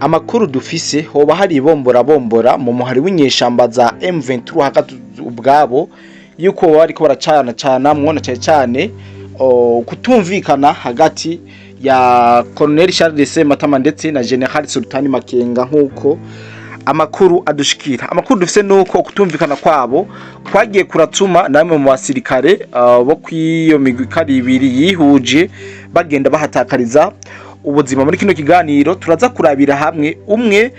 Amakuru dufise, hoba hari ibomborabombora mu muhari w'inyeshamba za M23 hagati ubwabo, yuko baba bariko baracana canamwo, na cane cane kutumvikana hagati ya Colonel Charles Sematama ndetse na General Sultani Makenga. Nkuko amakuru adushikira, amakuru dufise nuko kutumvikana kwabo kwagiye kuratuma namwe mu basirikare bo kw'iyo migwi kari ibiri yihuje bagenda bahatakariza ubuzima. Muri kino kiganiro turaza kurabira hamwe umwe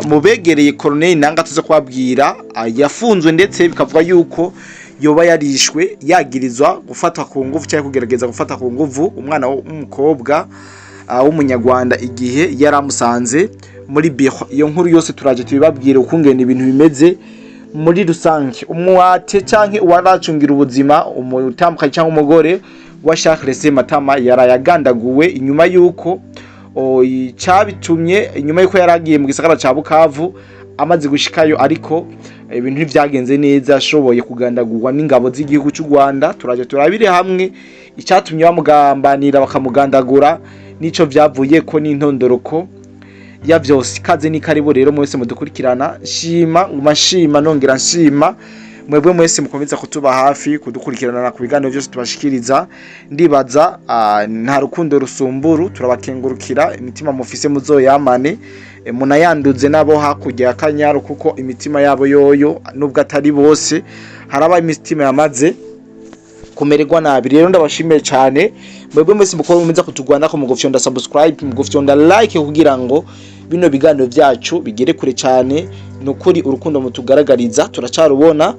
mu begereye Colonel Nanga tuza kubabwira yafunzwe, ndetse bikavuga yuko yoba yarishwe yagirizwa gufata ku nguvu cyangwa kugerageza gufata ku nguvu umwana w'umukobwa w'umunyarwanda igihe yari amusanze muri biro. Iyo nkuru yose turaje tubibabwire ukungene ibintu bimeze muri rusange. Umwate canke uwaracungira ubuzima umutambukanyi cyangwa umugore wa Charles Sematama yarayagandaguwe inyuma yuko icabitumye, inyuma yuko yaragiye mu gisagara ca Bukavu. Amaze gushikayo ariko ibintu ntivyagenze neza, ashoboye kugandagurwa n'ingabo z'igihugu cy'u Rwanda. Turaje turabire hamwe icatumye bamugambanira bakamugandagura, nico vyavuye ko n'intondoroko ya vyose. Ikaze ni karibu rero mwese mudukurikirana. Shima, nguma nshima, nongera nshima mwebwe mwese mukomeza kutuba hafi, kudukurikirana ku biganiro byose tubashikiriza. Ndibaza nta rukundo rusumburu. Turabakengurukira imitima mufise, muzoyamane, munayanduze nabo hakurya ya Kanyaru, kuko imitima yabo yoyo, nubwo atari bose, haraba imitima yamaze kumererwa nabi. Rero ndabashimiye cyane mwebwe mwese mukomeza kutugwanako mu gufyonda subscribe, mu gufyonda like, kugira ngo bino biganiro byacu bigere kure cyane. Nukuri urukundo mutugaragariza turacarubona,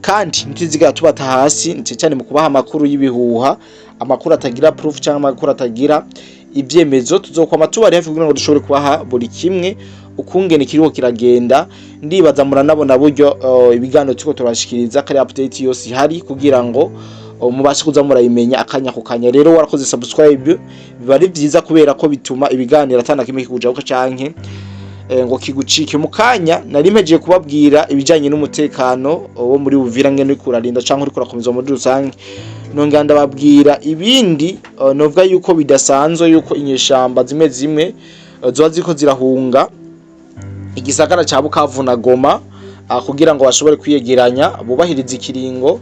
kandi ntituzigera tubata hasi, ndetse cyane mu kubaha amakuru y'ibihuha, amakuru atagira proof cyangwa amakuru atagira ibyemezo. Tuzokwama tubari hafi kugira ngo dushobore kubaha buri kimwe ukungene kiriko kiragenda. Ndibaza muranabona buryo ibiganiro turiko turabashikiriza kari update yose ihari, kugira ngo mubashe kuza murayimenya akanya ku kanya. Rero warakoze subscribe, biba ari vyiza kubera ko bituma ibiganiro atana kimwe kikujabuka canke ngo kigucike. Mu kanya nari mpejeje kubabwira ibijanye n'umutekano wo muri Uvira, ngene uriko urarinda canke uriko urakomeza muri rusange. Nongera ndababwira ibindi novuga yuko bidasanzwe, yuko inyeshamba zimwe zimwe zoba ziriko zirahunga igisagara ca Bukavu na Goma kugira ngo bashobore kwiyegeranya bubahiriza ikiringo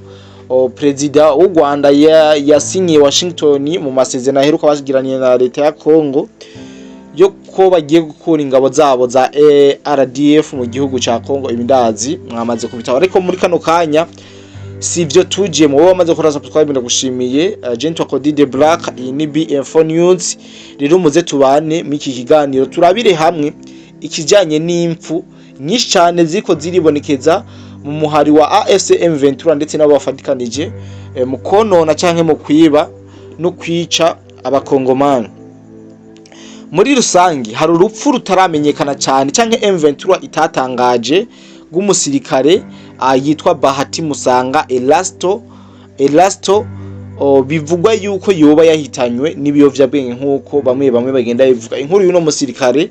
perezida w'u Rwanda yasinyiye Washington mu masezerano aheruka bagiraniye na leta ya Congo, yo ko bagiye gukura ingabo zabo za RDF mu gihugu ca Congo. Ibindazi mwamaze kubitaba, ariko muri kano kanya sivyo tuje. Mu bamaze gukora subscribe ndagushimiye. Gentle Cody Black, iyi ni BM4 News. Rero muze tubane muri iki kiganiro, turabire hamwe ikijanye n'impfu nyinshi cyane ziriko ziribonekeza mu muhari wa AFC M23 ndetse n'abo bafatikanije mu konona canke mu kwiba no kwica abakongomani muri rusangi. Hari urupfu rutaramenyekana cyane canke M23 itatangaje rw'umusirikare yitwa Bahati Musanga Elasto. Bivugwa yuko yoba yahitanywe n'ibiyovyabwenge, nk'uko bamwe bamwe bagenda bivuga. Inkuru y'uno musirikare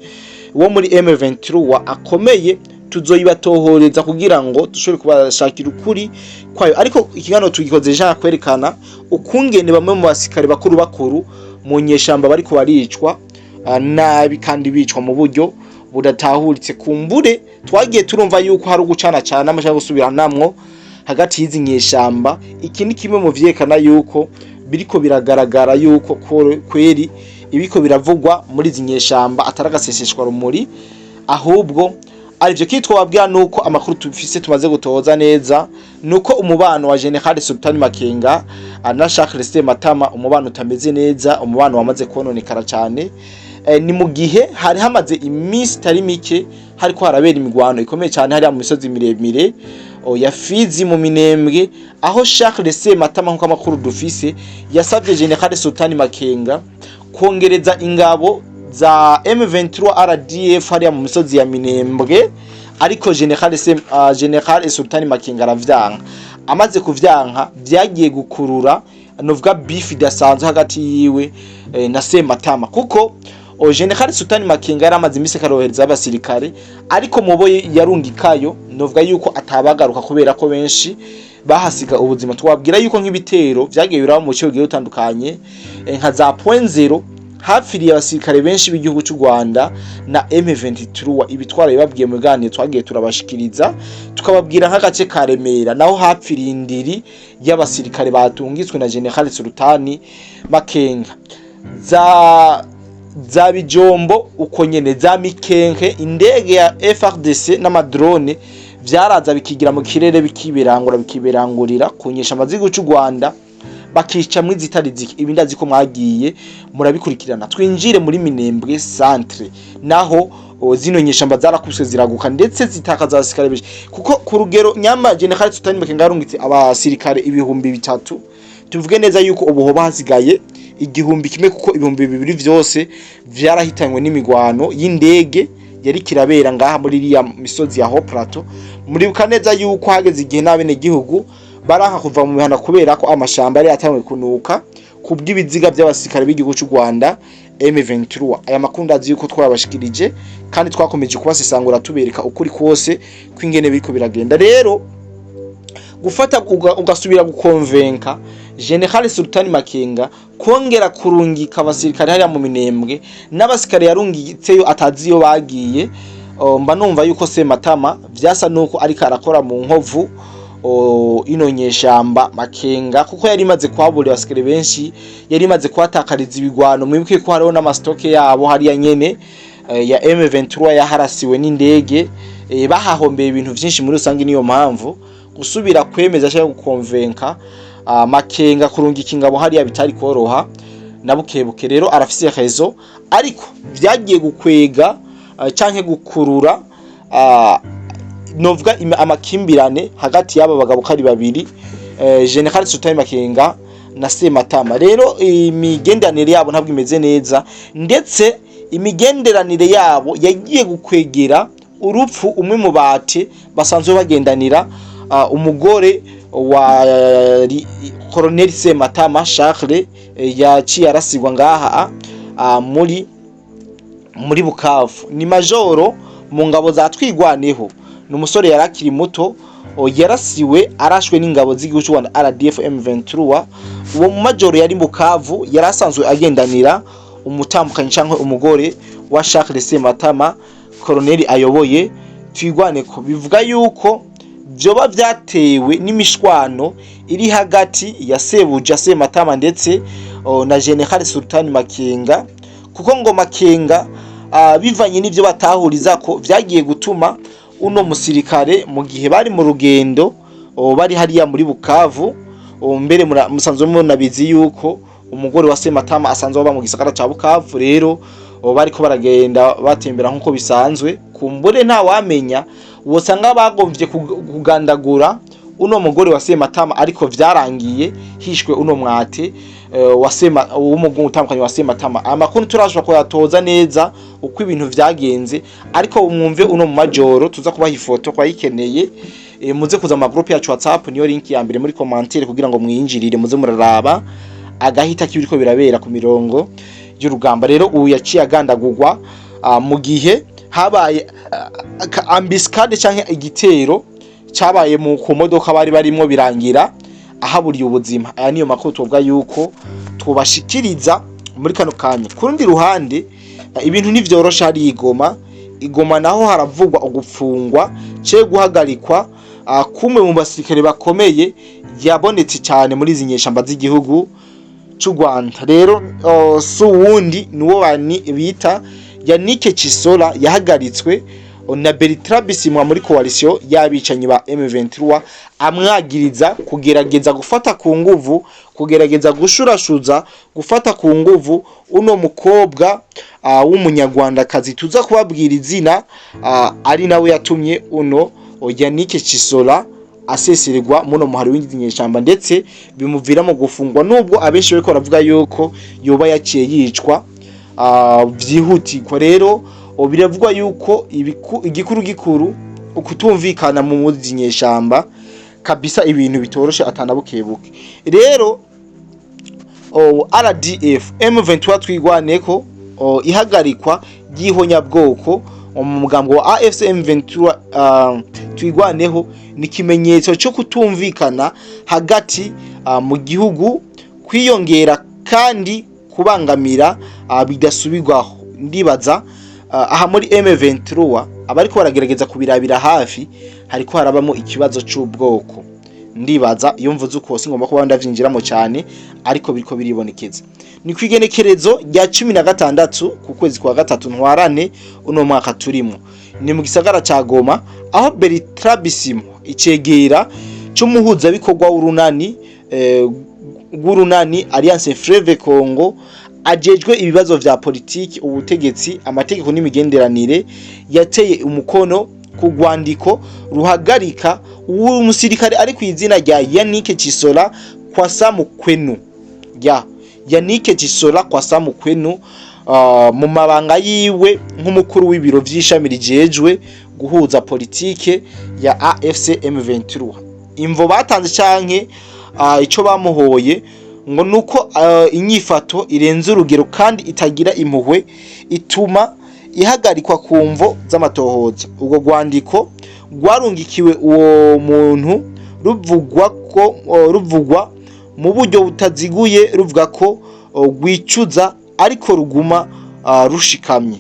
wo muri M23 akomeye tuzoyibatohoreza kugira ngo dushobore kubashakira ukuri kwayo, ariko ikiganiro tugikoze nshaka kwerekana ukungene bamwe mu basirikare bakuru bakuru mu nyeshamba bariko baricwa nabi, kandi bicwa mu buryo budatahuritse. Kumbure twagiye turumva yuko hari ugucana cana amashaka gusubiranamwo hagati y'izi nyeshamba. Iki ni kimwe mu vyerekana yuko biriko biragaragara yuko kweri ibiko biravugwa muri izi nyeshamba atari agaseseshwa rumuri, ahubwo arivyo. Kitwa wabwira nuko amakuru tufise tumaze gutoza neza nuko umubano wa General Sultan Makenga na Charles Matama, umubano utameze neza, umubano wamaze kononekara cyane. Ni mu gihe hari hamaze iminsi itari mike hariko harabera imigwano ikomeye cyane hariya mu misozi miremire ya Fizi mu Minembwe, aho Charles Matama, nkuko amakuru dufise, yasabye General Sultan Makenga kongereza ingabo za M23 RDF hariya mu misozi ya Minembwe, ariko General Sultan Makenga aravyanka. Amaze kuvyanka, vyagiye gukurura novuga beef idasanzwe hagati yiwe na Sematama, kuko General Sultan Makenga yari amaze imisi akarohereza abasirikare, ariko mubo yarungikayo novuga yuko atabagaruka kubera ko benshi bahasiga ubuzima. Twabwira yuko nk'ibitero vyagiye biraba mu bice bigiye bitandukanye, nka za point zero. Hapfiriye abasirikare benshi b'igihugu cy'u Rwanda na M23. Ibitwara bibabwiye mu biganiro twagiye turabashikiriza, tukababwira nk'agace ka Remera, naho hapfiriye indiri y'abasirikare batungitswe na General Sultani Makenga. Za Bijombo uko nyene, za Mikenke, indege ya FARDC n'amadrone vyaraza bikigira mu kirere, bikiberangura, bikiberangurira kunyesha amazigo cy'u Rwanda, bakicamwo izitari zike. Ibi ndazi ko mwagiye murabikurikirana. Twinjire muri Minembwe centre, naho zino nyeshamba zarakubiswe ziraguka, ndetse zitakaza abasirikare benshi, kuko ku rugero nyama General Sultani Makenga yarungitse abasirikare 3000, tuvuge neza yuko ubu hoba hasigaye 1000, kuko 2000 vyose vyarahitanywe n'imigwano y'indege yari kirabera ngaha muri iriya misozi ya Haut Plateau. Muribuka neza yuko hageze igihe n'abene gihugu baranka kuva mu mihana, kubera ko amashamba yari yatanguye kunuka kubw'ibiziga by'abasirikare b'igihugu cy'u Rwanda M23. Aya makuru ndazi yuko twabashikirije kandi twakomeje kubasesangura, tubereka ukuri kose kw'ingene biriko biragenda. Rero gufata ugasubira gukonvenka General Sultani Makenga kongera kurungika abasirikare hariya mu Minembwe, n'abasirikare yarungitseyo atazi iyo bagiye, mba numva yuko Sematama vyasa nuko ariko arakora mu nkovu ino nyeshamba Makenga, kuko yari imaze kuhaburira abasirikare benshi, yari imaze kuhatakariza ibigwano. Mwibuke ko hariho n'amastoke yabo hariya nyene ya M23 yaharasiwe n'indege, bahahombeye ibintu vyinshi muri rusange. Niyo mpamvu gusubira kwemeza cyangwa gukonvenka Makenga kurungika ingabo hariya bitari koroha na bukebuke. Rero arafise raison, ariko vyagiye gukwega canke gukurura novuga amakimbirane hagati y'aba bagabo kari babiri, General Sultani Makenga na Sematama. Rero imigenderanire yabo ntabwo imeze neza, ndetse imigenderanire yabo yagiye gukwegera urupfu umwe mu bate basanzwe bagendanira, umugore wa Colonel Sematama Charles, yaciye arasigwa ngaha muri Bukavu. Ni majoro mu ngabo za Twigwaneho, ni umusore yari akiri muto, yarasiwe arashwe n'ingabo z'igihugu cy'u Rwanda RDF M23. Uwo mu majoro yari Bukavu, yari asanzwe agendanira umutambukanyi cyangwa umugore wa Charles Sematama, colonel ayoboye Twigwaneko. Bivuga yuko vyoba vyatewe n'imishwano iri hagati ya sebuja Sematama ndetse na General Sultani Makenga, kuko ngo Makenga bivanye n'ivyo batahuriza ko vyagiye gutuma uno musirikare mu gihe bari mu rugendo, bari hariya muri Bukavu, mbere musanzwe munabizi yuko umugore wa Sematama asanzwe aba mu gisagara ca Bukavu. Rero bariko baragenda batembera nk'uko bisanzwe, kumbure nta wamenya wosanga bagomvye kugandagura uno mugore wa Sematama, ariko vyarangiye hishwe uno mwate wa Sema w'umugungu utandukanye wa Sematama. Amakuru turashobora kuyatoza neza uko ibintu vyagenze, ariko mwumve uno mu majoro tuza kubaha ifoto kwayikeneye. Muze kuza mu groupe yacu WhatsApp, niyo link ya mbere muri commentaire, kugira ngo mwinjirire muze muraraba agahita k'ibiriko birabera ku mirongo y'urugamba. Rero ubu yaciye agandagurwa mu gihe habaye embuscade canke igitero cabaye mu ku modoka bari barimwo, birangira ahaburiye ubuzima. Aya niyo makuru tuvuga yuko tubashikiriza muri kano kanya. Ku rundi ruhande, ibintu ntivyoroshe hari igoma. Igoma naho haravugwa ugupfungwa ce guhagarikwa kumwe mu basirikare bakomeye yabonetse cyane muri izi nyeshamba z'igihugu cy'u Rwanda. Rero si uwundi, niwo bani bita Yannick Chisola, yahagaritswe na Bertrand Bisimwa muri coalition y'abicanyi ba M23, amwagiriza kugerageza gufata ku nguvu, kugerageza gushurashuza, gufata ku nguvu uno mukobwa w'umunyarwandakazi tuza kubabwira izina, ari nawe yatumye uno Yannick Chisola asesererwa muno muhari w'inyeshamba, ndetse bimuviramo gufungwa, nubwo abenshi bariko baravuga yuko yoba yaciye yicwa vyihutirwa. Rero biravugwa yuko igikuru gikuru ukutumvikana mu muzi nyeshamba kabisa, ibintu bitoroshe atanabukebuke. Rero RDF M23 Twigwaneko, ihagarikwa ry'ihonyabwoko mu mugambo wa AFC M23 Twigwaneho ni ikimenyetso cyo kutumvikana hagati mu gihugu kwiyongera kandi kubangamira bidasubirwaho. Ndibaza aha muri M23 abariko baragerageza kubirabira hafi, hariko harabamo ikibazo c'ubwoko. Ndibaza iyo mvuze uko singomba kuba ndavyinjiramo cyane, ariko biriko biribonekeza. Ni kwigenekerezo rya 16 ku kwezi kwa gatatu ntwarane uno mwaka turimo, ni mu gisagara ca Goma, aho Bertrand Bisimwa, icegera c'umuhuzabikorwa w'urunani rw'urunani Alliance Fleuve Congo, ajejwe ibibazo vya politiki, ubutegetsi, amategeko n'imigenderanire, yateye umukono ku rwandiko ruhagarika uwo musirikare ari ku izina rya Yannick Chisola kwa Mukwenu, ya Yannick Chisola kwa Mukwenu, mu mabanga yiwe nk'umukuru w'ibiro vy'ishami rijejwe guhuza politike ya AFC M23. Imvo batanze canke ico bamuhoye ngo nuko inyifato irenze urugero kandi itagira impuhwe ituma ihagarikwa ku mvo z'amatohoza. Ubwo rwandiko rwarungikiwe uwo muntu ruvugwa ko ruvugwa mu buryo butaziguye, ruvuga ko rwicuza ariko ruguma rushikamye.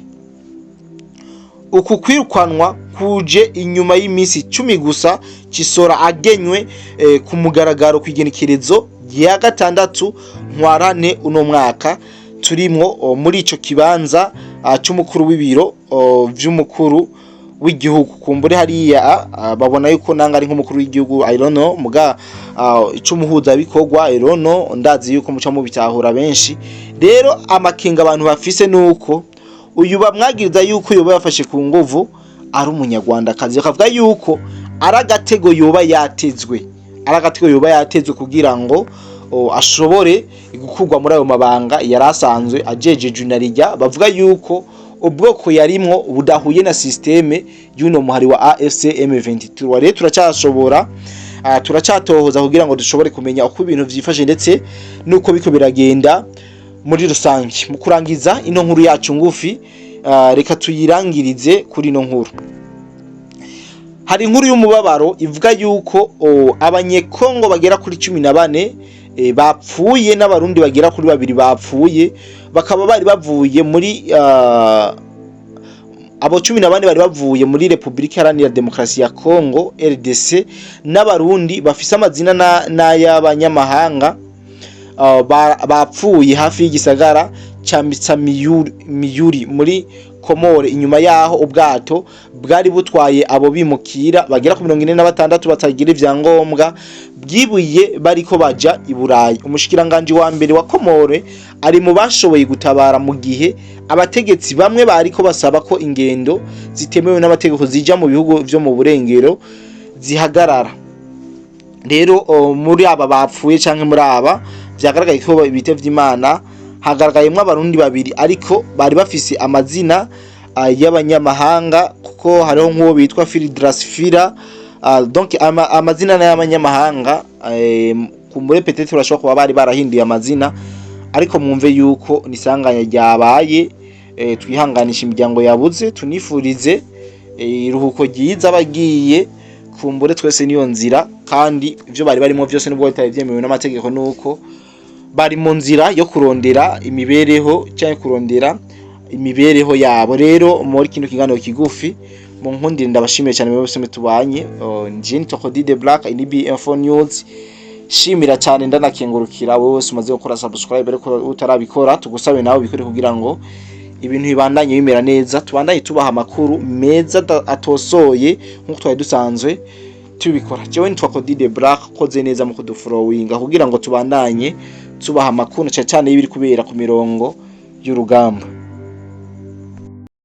Uku kwirukanwa kuje inyuma y'iminsi 10 gusa Chisora agenywe ku mugaragaro ku igenekerezo rya 6 ntwarane uno mwaka turimwo, muri ico kibanza c'umukuru w'ibiro vy'umukuru w'igihugu. Kumbure hariya babona yuko nanga ari nk'umukuru w'igihugu, I don't know, muga ic'umuhuzabikorwa, I don't know. Ndazi yuko muca mubitahura benshi. Rero amakenga abantu bafise nuko uyu bamwagiriza yuko yoba yafashe ku nguvu ari umunyarwandakazi, bakavuga yuko ari agatego yoba yatezwe, ari agatego yoba yatezwe kugira ngo ashobore gukurwa muri ayo mabanga yari asanzwe ajeje junarijya. Bavuga yuko ubwoko yarimwo budahuye na système y'uno muhari wa AFC M23. Rero turacyashobora turacyatohoza kugira ngo dushobore kumenya uko ibintu vyifashe ndetse nuko biko biragenda muri rusange. Mu kurangiza ino nkuru yacu ngufi, reka tuyirangirize kuri ino nkuru. Hari inkuru y'umubabaro ivuga yuko Abanyekongo bagera kuri 14 bapfuye n'Abarundi bagera kuri babiri bapfuye, bakaba bari bavuye muri abo 14 bari bavuye muri Republika Iharanira Demokarasi ya Kongo, RDC, n'Abarundi bafise amazina n'ay'abanyamahanga bapfuye hafi y'igisagara ca Mitsamiyuri muri Komore, inyuma yaho ubwato bwari butwaye abo bimukira bagera ku 46 batagira ivyangombwa bwibuye bariko baja i Burayi. Umushikiranganje wa mbere wa Komore ari mu bashoboye gutabara, mu gihe abategetsi bamwe bariko basaba ko ingendo zitemewe n'amategeko zija mu bihugu vyo mu burengero zihagarara. Rero muri aba bapfuye canke muri aba vyagaragaye ko bitevye Imana, hagaragayemwo Abarundi babiri, ariko bari bafise amazina y'abanyamahanga, kuko hariho nk'uwo bitwa Filidras Fira, donc amazina n'ay'abanyamahanga. Kumbure peut-être bashobora kuba bari barahinduye amazina, ariko mwumve yuko nisanganya ryabaye. Twihanganisha imiryango yabuze, tunifurize iruhuko ryiza bagiye. Kumbure twese niyo nzira, kandi ivyo bari barimo vyose nubwo bitari vyemewe n'amategeko, nuko bari mu nzira yo kurondera imibereho cyangwa kurondera imibereho yabo. Rero muri kino kiganiro kigufi, mu nkundire ndabashimiye cyane mwese tubanye. Nje ni Tokodi de Black in BM4 News. Shimira cyane, ndanakengurukira wowe wese umaze gukora subscribe, ariko utarabikora tugusabe nawe ubikore kugira ngo ibintu bibandanye bimera neza, tubandanye tubaha amakuru meza atosoye nk'uko twari dusanzwe tubikora. Jewe nitwa Cody de Black, koze neza mu kudufollowinga kugira ngo tubandanye tubaha amakuru cyane cyane y'ibiri kubera ku mirongo y'urugamba.